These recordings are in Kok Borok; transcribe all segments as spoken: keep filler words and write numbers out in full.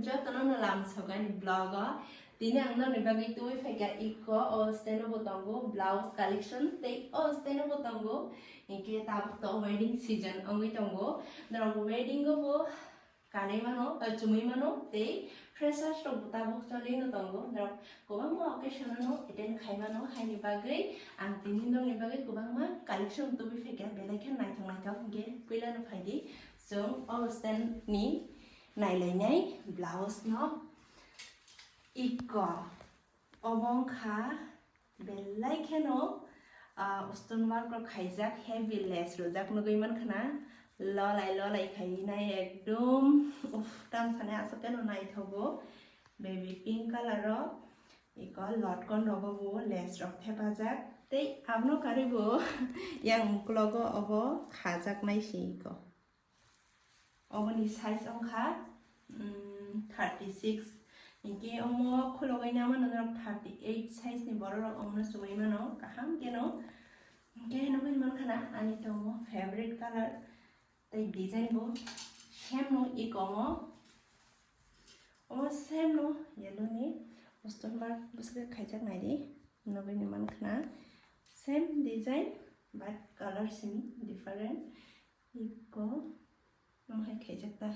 Jotono no lam sogani vlog o. Tini ang nokni bagwi tubui phaikha iko o stand bo tongo, blouse collection tei o stand bo tongo. Hinkhe tabuk to wedding season wngwi tongo. Norok wedding o bo kanwi mano, eh, chumui mano tei freshers rok bo tabuk choli no tongo. Norok kwbangma occasion no attend khai mano, haini bagwi ang tini nokni bagwi kwbangma collection tubui phaikha, belai khe naithok naithok. Hinkhe puila no phaidi chwng o stand ni nailainai blouse no. Iko obo wngkha belai kheno, ah, stone work rok khaijak, heavy lace rwjak nugwi mankha na, lolai lolai khainai ekdom, uff, tamo sanai aswk kheno naithogo, baby pink color o, iko lotkon rogo bo lace rok thepajak, tei abono karwi bo yang uklogo obo khajaknai se iko. Oboni size wngkha, mm, thirty six. Hinkhe omo khulogwi namano norok thirty eight size ni borok rok omono chumui mano kaham kheno. Hinkhe nugwi mankha na ani tongo favorite color tei design bo same no iko omo. Omo same no yellow ni customer bwswk khaijak naidi nugwi mankha na same design but color simi different. Iko, omo hai khaijak ta.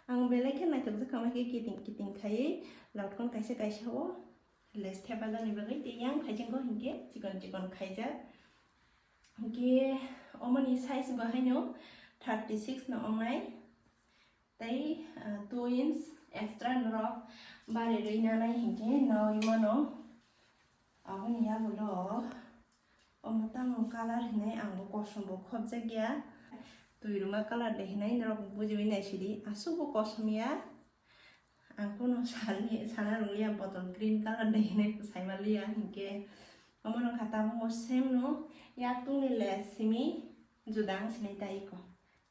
Ang belai khe naithokjak kha, omo hai khe kiting kiting khaiwi lotkon kaisa kaisa o lace thepajakni bagwi, tei yang phaijakgo hinkhe chikon chikon khaijak. Hinkhe omoni size bo haino thirty six no wngnai. Tei, ah, two inch extra norok bari rwi nanai hinkhe nawi mano. Aboni yagulo omo tamo color hinwi ang bo kosom bo khobjak ya. Twi rwma color de hinwi norok bujiwi naisidi. Aswk bo kosom ya. Ang kunu sali, sana rwliya bottle green color de hinwi saima liya hinkhe. Omo no kha tabuk mo same no yaktungni lace simi juda ang sinai ta iko.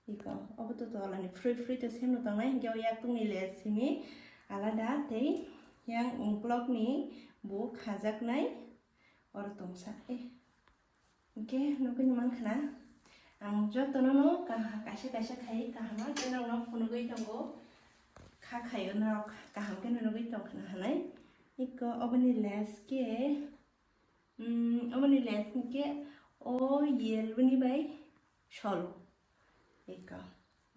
Iko, obo to tolani free free to same no tongnai, hinkhe o yaktungni lace simi alada tei yang uklokni bo khajaknai oro tongsa. Eh, hinkhe nugwi mankha na ang jotono no kaha-, kaisa kaisa khai kaham khe norokno phunugwi tongo, kha khaio norok kaham khe nugwi tongkhna hinwi. Iko oboni lace khe, mm, oboni lace hinkhe o yellow ni bai sol. Eko,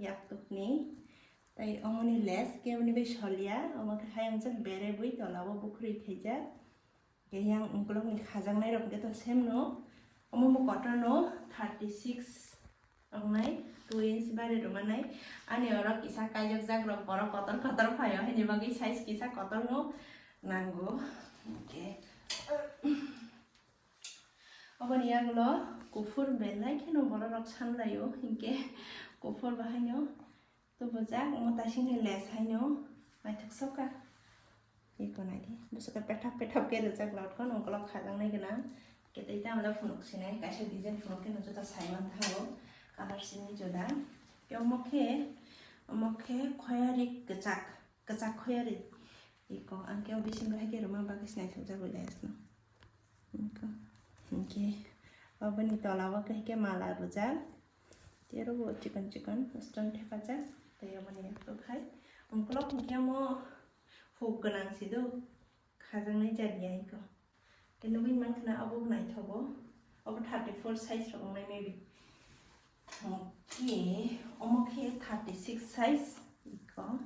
yaktukni. Tai omoni lace keboni bai solia, omo khe hayungjak bere bui tola o bukhuri khaijak. Khe yang ukulokni khajaknai rok khe to same no. Omo bo kotor no thirty six wngnai, two inch bari rwmanai. Ani oro kisa kaijak jak rok borok kotor kotor phaio, haini bagwi size kisa kotor no nango. Hinkhe Oboni yagulo kuphur belai kheno borok rok sanlaio, hinkhe kuphur bahaino tubujak, omo taisingni lace haino naithok soka. Eko naidi, bwswk khe pethap pethap khe rijak, lotkon ukolok khajaknai gwnang. Khe tei tamle phunuk sinai, kaisa design phunuk khe no juda saiman thango, color simi juda. Khe omo khe, omo khe khoyari kwchak. Kwchak khoyari. Iko, ang khe o bisingo hai khe rwma bagwi sinaithokjak bai lace no. Iko, hinkhe oboni tola o khe hai khe mala rwjak. Tei oro bo chikon chikon stone thepajak. Tei oboni yaktwk hai. Ukolok hinkhe omo huk gwnang si do. Khajaknai jat ya iko. Tei nugwi mankha na obo naithogo. Obo thirty four size rok wngnai maybe. Hinkhe omo khe thirty six size. Iko.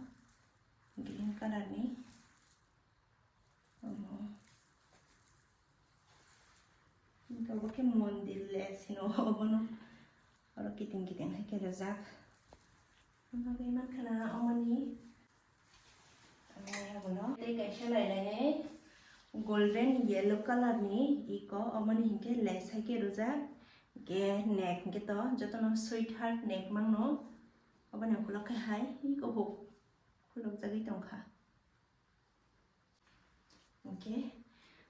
Green color ni. Omo. Hinkhe obo khe mondir lace hino obono. Oro kiting kiting hai khe rijak. Omo khe mankha na omoni. Omo yagulo. Tei kaisa nailainai golden yellow color ni iko, omoni hinkhe lace hai khe rijak. Hinkhe neck hinkhe to jotono sweetheart neck mangno. Oboni ukolok khe hai iko bo khulukjagwi tongkha. Okay,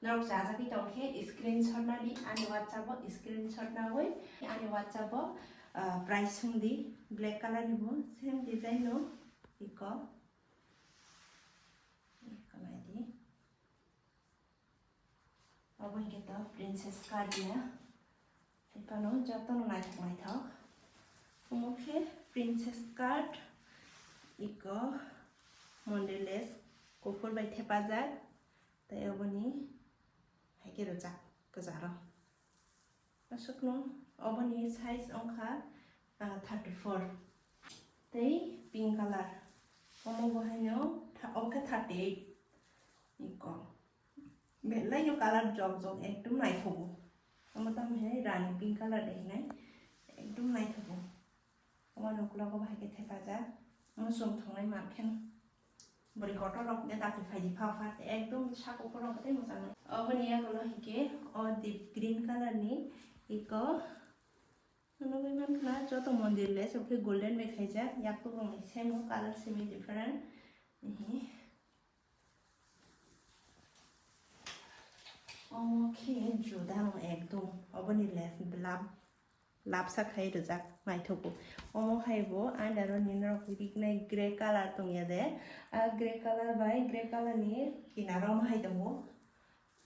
norok chajagwi tongkhe screenshot nadi, ani WhatsApp o screenshot nawi ani WhatsApp o, ah, price sungdi. Black color ni bo same design no iko. Iko naidi. Obo hinkhe to princess cut ya. Phano jotono naithok naithok. Omo khe princess cut, iko mondir lace. Thepajak, tei oboni hai khe rwjak kwcharo. Aswkno oboni size wngkha, ah, thirty four. Tei pink color. Omo bo haino tha-, omo khe thirty eight. Iko. Belai no color jok jok ekdom naithogo. Omo tamo hai rani pink color de hinai. Ekdom naithogo. Omo no uklogo bahai khe thepajak. Omo chwng thwngnai mankhe. Bwrwi kotor rok de dakti phaidi pha pha ekdom sak ukulok tei mwchang nai. Oboni yagulo hinkhe o deep green color ni iko nugwi mankha joto mondir le chokhe golden bai khaijak, yaktwk rok ni same o color simi different. Omo khe juda no ekdom oboni les lab labsa khai rijak naithogo. Omo hai bo under o ni norok riknai grey color tongya de. A grey color bai grey color ni kinaro omo hai tongo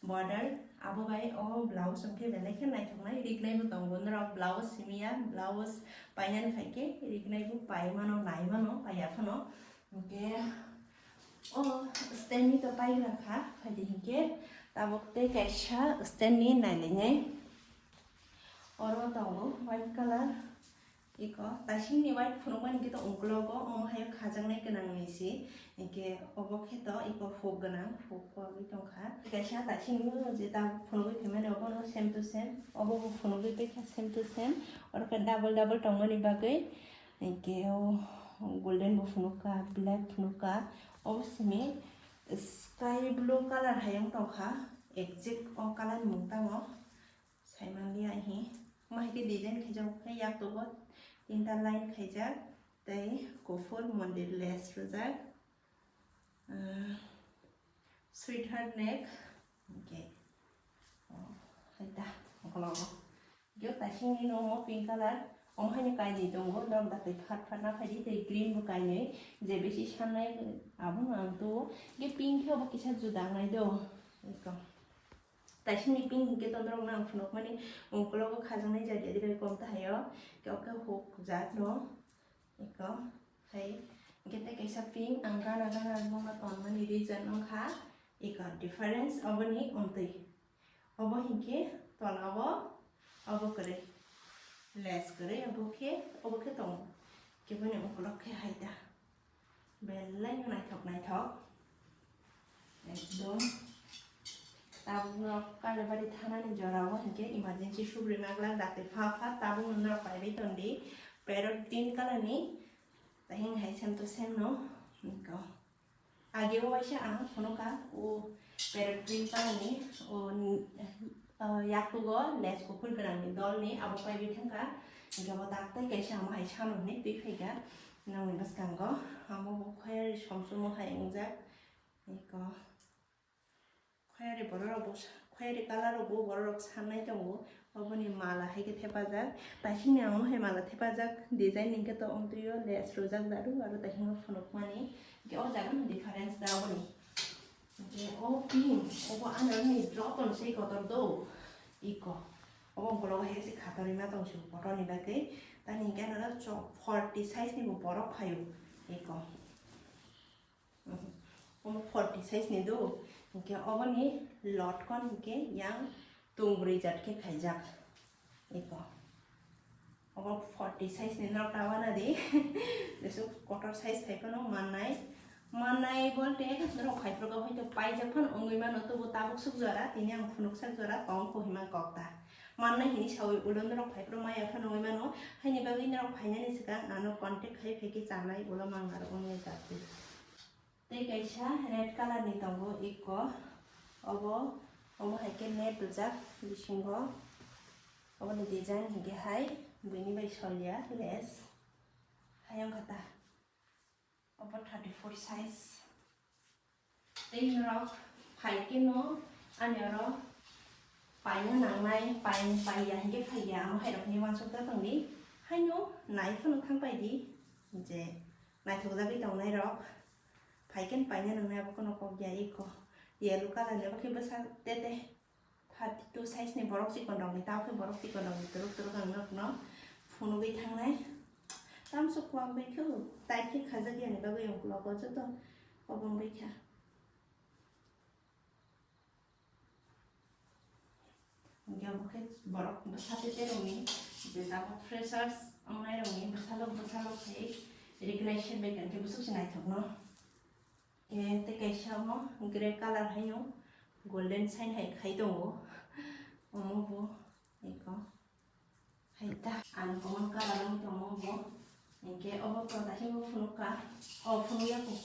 border. Abo bai o blouse hwnkhe belai khe naithoknai riknai bo tongo. Norok blouse simiya, blouse painani phaikhe riknai bo pai mano, nai mano, paiya phano. Hwnkhe o stand ni to paigra kha, phaidi hinkhe tabuk tei kaisa stand ni nailainai. Oro tongo white color, iko taisingni white phunukmani khe to uklogo, omo hai khajaknai gwnangni si, hinkhe obo khe to iko hook gwnang, hook kwrwi tongkha. Kaisa taisingni je tabuk phunugwi phaimani obono same to same, obo bo phunugwi paikha same to same, oro khe double double tongmani bagwi. Hinkhe o golden bo phunukha, black phunukha, obo simi sky blue color hai wng tongkha, exact o color ni mung tamo saimanliya hi. Omo hai khe design khaijak khe yaktogo tinta line khaijak tei kuphur mondir lace rwjak. Ah, sweetheart neck. Okay. Oh, hai ta, okologo. Yo, taisingni no omo pink color. Omo haino kainwi tongo, norok dakti phat phat na phaidi, tei green bo kainwi. Je bisi sanai, abono ang tuo. Yo, pink khe obo kisa juda wngnai do. Eko. Taisingni pink hinkhe to norok no ang phunukmani, ukologo khajaknai jat ya, dibai kom ta hayo. Khe oke huk jat no. Eko, hai, hingke tei kaisa pink, ang gana gana rwmani tonmani reason wngkha, eko, difference oboni omtwi. Obo hingke tola o, obo kwrwi, lace kwrwi, obo khe, obo khe tongo. Keboni ukolok khe hai ta. Belai no naithok naithok. Ekdom. Tabukno Kalibari thanani jorao hinkhe emergency subri maglak dakti pha pha tabukno norok paibai tondi. Parrot green color ni. Tahing hai same to same no. Niko. Age o waisa ang phunuka o parrot green color ni o, ah, yaktugo lace kuphur gwnang ni dol ni abo paibai thangka. Hinkhe bo daktai kaisa amo hai sano hinwi twi phaika. Nangni bwskango amo bo khoyari somsomo hai wngjak. Eko. Khoyari borok rok bo sa-, khoyari colour rok bo borok rok sanai tongo. Oboni mala hai khe thepajak. Taisingni ang hai mala thepajak design hingkhe to omtwio lace rwjak daru aro taisingno phunukmani. Hingkhe o jaga no difference da oboni. Hingkhe o pink, obo ano ni joto ni sei kotor do. Iko. Obo ungkologo hai se khatorwi ma tong se kotor ni bagwi. Tani hingkhe ano chok forty size ni bo borok phaio. Iko. Omo forty size ni do, hingke oboni lotkon hingke yang tungbrwi jat khe khaijak. Eko. Obo forty size ni norok ta wana di. Jesu kotor size phai phano mannai. Mannai bolte norok phai phrugo hoito paijak phano wngwi mano, tobo tabuk suk jora, tini ang phunuk sak jora, tong kho hima kok ta. Mannai hini sawi ulo norok phai phro maya phano wngwi mano. Haini bagwi norok phainani swkang ano contact khai phai khe chanai ulo mangna rok wngya jatwi. Tei kaisa red colour ni tongo eko, obo, obo hai khe net rijak bisingo, oboni design hinkhe hai bini bai solia lace, hai wngkha ta, obo thirty four size. Tei norok phai khe no ani oro paina nangnai, pai, paiya hinkhe phaiya, amo hai rok hinwi uansuk ta tongdi, haino nai phano thang paidi je naithok jagwi tongnai rok. Phai khe paina nangnai abo kheno kok ya eko. Yellow colour ni abo khe bwsa tete thirty two size ni borok chikon rok ni, tamo khe borok chikon rok ni twrwk twrwk ang nok no phunugwi thangnai. Tamsok kuak bai khe tai khe khajak yani bagwi ang ukulok o joto obo wngwi kha. Hingke obo khe borok bwsa tete rokni, je tabuk freshers ongnairokni bwsalok bwsalok khai recognition bai khe bwswk se naithokno. Khe tei kaisa omo grey colour haino golden sign hai khai tongo. Omo bo eko hai ta uncommon colour wng tongo bo. Hingke obo to dakhilgo phunukha, o phunukya kho.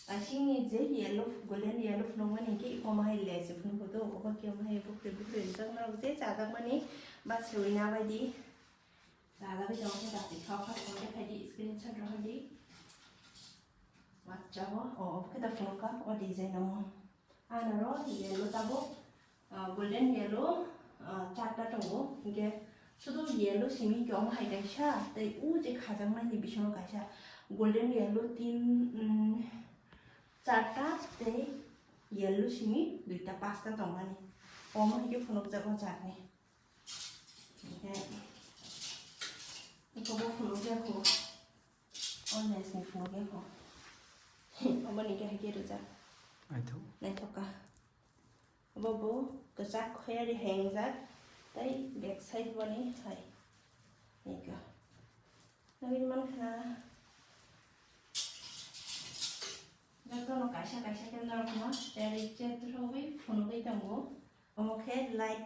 Dakhilni je yellow, golden yellow phunukmani hingke eko omo hai lace phunukgo do, obo khe omo hai bukre bukre rijak norok je chajakmani ba seui nabaidi. Chajagwi tongo khe dati kha, kha, kha, kha, kha, screenshot rohordi. Wachago, o, obo khe da phunukha, o design omo. Ano ro yellow tabuk, ah, golden yellow, ah, charta tongo. Hingke sudu yellow simi hingke omo hai kaisa, tei o je khajakmani bisingo kaisa golden yellow tin, mm, charta tei yellow simi duita pasta tongmani. Omo hingke phunukjago jatni. Hingke eko bo phunukya kho. O lace ni phunukya kho. Omo ni khe hai khe rijak. Naithok. Naithok kha. Obo bo kwchak khoyari hai wngjak. Tei back side boni hai. Eko. Nugwi mankha. Jotono kaisa kaisa khe norokno teri chet rwgwi phunugwi tongo. Omo khe light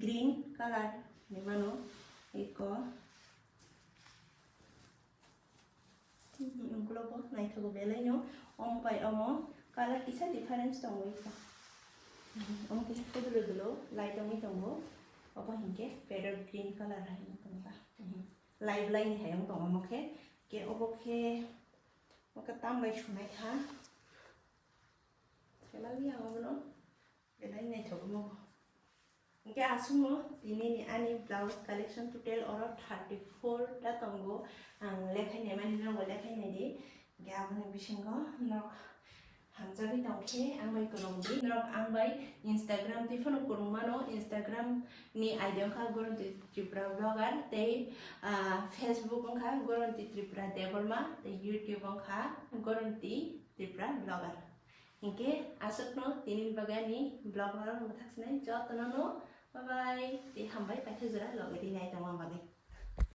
green colour ni mano eko. Ukulok bo naithogo belai no. Omo bai omo colour kisa difference tongo eko. Omo khe dulo dulo light wngwi tongo. Obo hinkhe parrot green colour hai wng tongo ba. Light line ni hai wng tongo omo khe. Khe obo khe, omo khe tambai sunai kha. Khe lagwi ang obono. Belai naithok omo bo. Hingke aswkno tini ni ani blouse collection total oro thirty four ta tongo. Ang lekhai naimani norok lekhai naidi. Hingke aboni bisingo norok hamjagwi tongkhe ang bai kwrwngdi. Norok ang bai Instagram twi phano kwrwng mano. Instagram ni I D wngkha Goronti Tripura Blogger tei, ah, Facebook wngkha Goronti Tripura Debbarma tei YouTube wngkha Goronti Tripura Blogger. Hinkhe aswkno tini bagwi ani vlog no mwthak sinai jotono no bye bye tei hambai paithago jora logi di nai tongma bagwi.